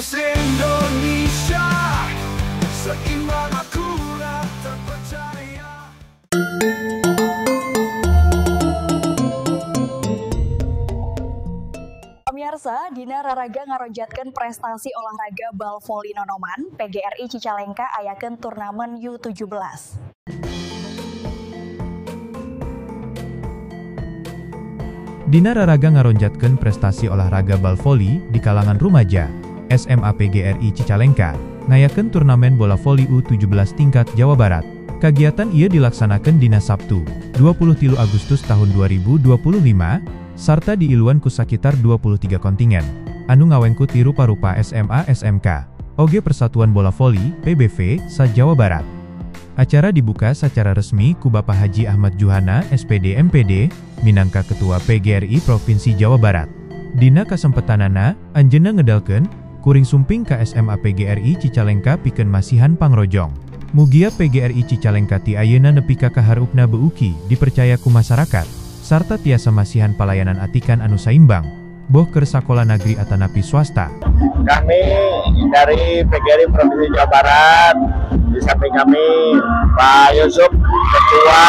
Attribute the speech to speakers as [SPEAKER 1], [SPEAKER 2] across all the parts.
[SPEAKER 1] News Indonesia, seimbang, akurat, terpercaya.
[SPEAKER 2] Pemirsa, dina raraga ngaronjatkeun prestasi olahraga bal voli nonoman, PGRI Cicalengka ayakeun turnamen U17.
[SPEAKER 3] Dina raraga ngaronjatkeun prestasi olahraga bal voli di kalangan rumaja, SMA PGRI Cicalengka ngayakeun turnamen bola voli U17 tingkat Jawa Barat. Kagiatan ieu dilaksanakeun dina Sabtu, 23 Agustus tahun 2025, sarta diiluan ku sakitar 23 kontingen anu ngawengku ti rupa-rupa SMA SMK, oge Persatuan Bola Voli PBV sa-Jawa Barat. Acara dibuka secara resmi ku Bapak Haji Ahmad Juhana SPD MPD, minangka Ketua PGRI Provinsi Jawa Barat. Dina kasempetanana, anjeunna ngedalkeun kuring sumping ka SMA PGRI Cicalengka pikeun masihan pangrojong. Mugia PGRI Cicalengka ti ayeuna nepi ka kaharupna beuki dipercaya ku masyarakat, sarta tiasa masihan palayanan atikan anu saimbang, boh keur sakola nagri atanapi swasta.
[SPEAKER 4] Kami dari PGRI Provinsi Jawa Barat, di samping kami Pak Yusuf, Ketua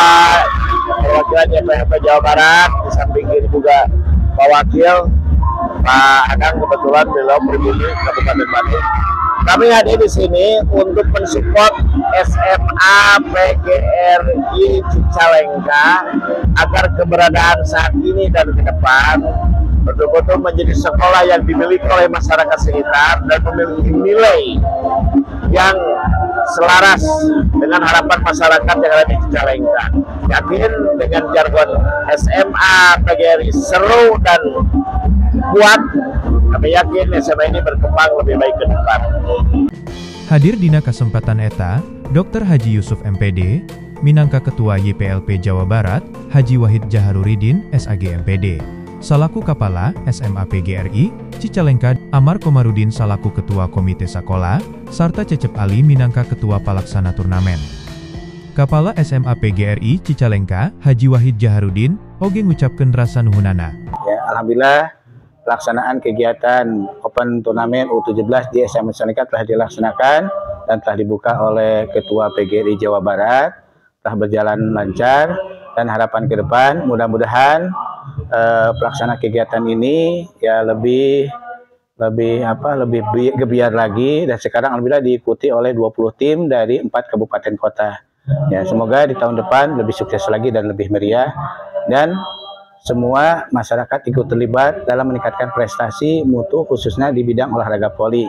[SPEAKER 4] Perwakilan YPHP Jawa Barat, di samping kiri juga Pak Wakil, Pak Akang, kebetulan beliau pribumi Kabupaten Bandung. Kami hadir di sini untuk mensupport SMA PGRI Cicalengka agar keberadaan saat ini dan ke depan betul-betul menjadi sekolah yang dimiliki oleh masyarakat sekitar dan memiliki nilai yang selaras dengan harapan masyarakat yang ada di Cicalengka. Yakin dengan jargon SMA PGRI seru dan kuat, kami yakin SMA ini berkembang lebih baik ke depan.
[SPEAKER 3] Hadir dina kesempatan eta, Dr. Haji Yusuf MPD, minangka Ketua YPLP Jawa Barat, Haji Wahid Jaharuridin SAG MPD, salaku Kapala SMA PGRI Cicalengka, Amar Komarudin salaku Ketua Komite Sakola, sarta Cecep Ali minangka Ketua Palaksana Turnamen. Kapala SMA PGRI Cicalengka, Haji Wahid Jaharudin, oge ngucapkeun rasa nuhunana.
[SPEAKER 5] Ya, alhamdulillah pelaksanaan kegiatan Open Turnamen U17 di SMA Cicalengka telah dilaksanakan dan telah dibuka oleh Ketua PGRI Jawa Barat, telah berjalan lancar, dan harapan ke depan mudah-mudahan pelaksana kegiatan ini ya lebih gebiar lagi, dan sekarang alhamdulillah diikuti oleh 20 tim dari 4 kabupaten kota. Ya, semoga di tahun depan lebih sukses lagi dan lebih meriah, dan semua masyarakat ikut terlibat dalam meningkatkan prestasi mutu khususnya di bidang olahraga voli.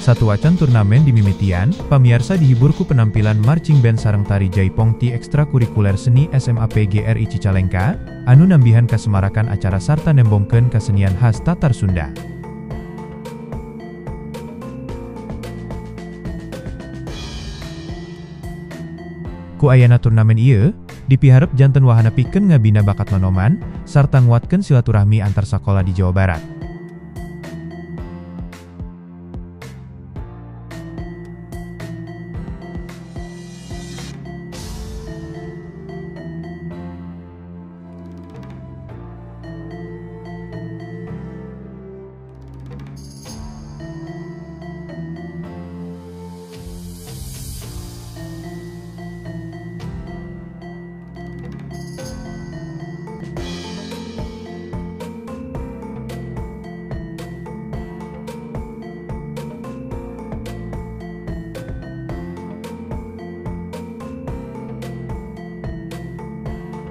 [SPEAKER 3] Satuacan turnamen di mimitian, pamiarsa dihibur ku penampilan marching band sareng tari Jaipong ti ekstrakurikuler seni SMA PGRI Cicalengka, anu nambihan kasemarakan acara sarta nembongkeun kasenian khas Tatar Sunda. Ku ayana turnamen ieu, dipiharep janten wahana pikeun ngabina bakat nonoman, sarta nguatkeun silaturahmi antar sakola di Jawa Barat.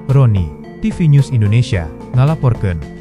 [SPEAKER 3] Roni, TV News Indonesia, ngalaporkeun.